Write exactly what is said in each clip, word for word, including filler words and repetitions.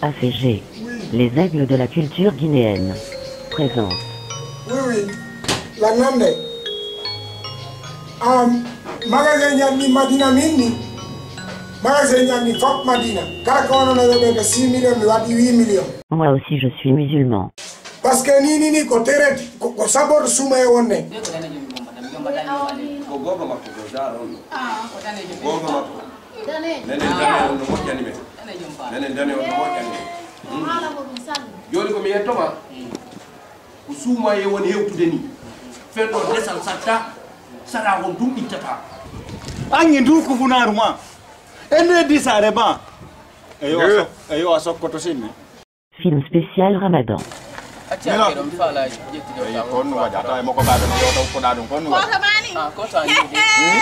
A F G, les aigles de la culture guinéenne, présente. Oui, oui. La nande. Um, magasin ñanni Madina minni. Magasin ñanni fop Madina. Kala ko wonono yoɓede six millions, mi waɗi huit millions. Moi aussi je suis musulman. Parce que ni, ni, ni, ko tere, ko, ko saboto suuma e wonne. Ko gogo makko ko Zara on. Gogo makko. Nenen dane on no moƴƴani men. Nenen dane on no moƴƴani men. Hmm. Joni ko mi yettoma. Ko suuma e woni hewtude ni. Fenno desal satta. Sara on dum ittata. Angi ndu ko funaru ma. Ende disare ma. Eyo, a sok-, eyo, a sokkoto sinne. Film spécial Ramadan. Acca, mino. Keɗon faala ƴettude eyi, o ko honno waɗi? A tawa e makko ɓaaɗo no yewta ukkoɗaa ɗum, ko honno waɗi? Koto mani. Ah, koto a yi'ude. Hmm?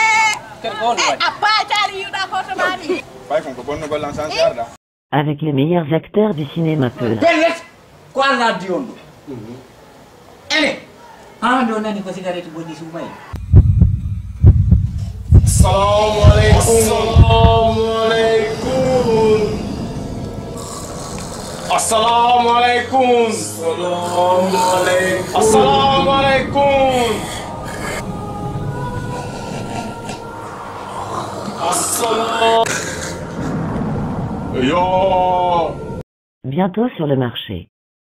Kadi ko honno waɗi? A paataali yi'uɗaa koto mani. Ɓay kon ko bonnugol lan sansi arda. Avec les meilleurs acteurs du cinéma peulh. Pellet, ko Alla addi on ɗo. Ene, haa nde o nani ko sigaret bonni suumay. Assalamu alaikum. Assalamu alaikum. Assalamu alaikum. Assalamu alaikum. Assalamu alaikum. Assalamu. Yo. Bientôt sur le marché.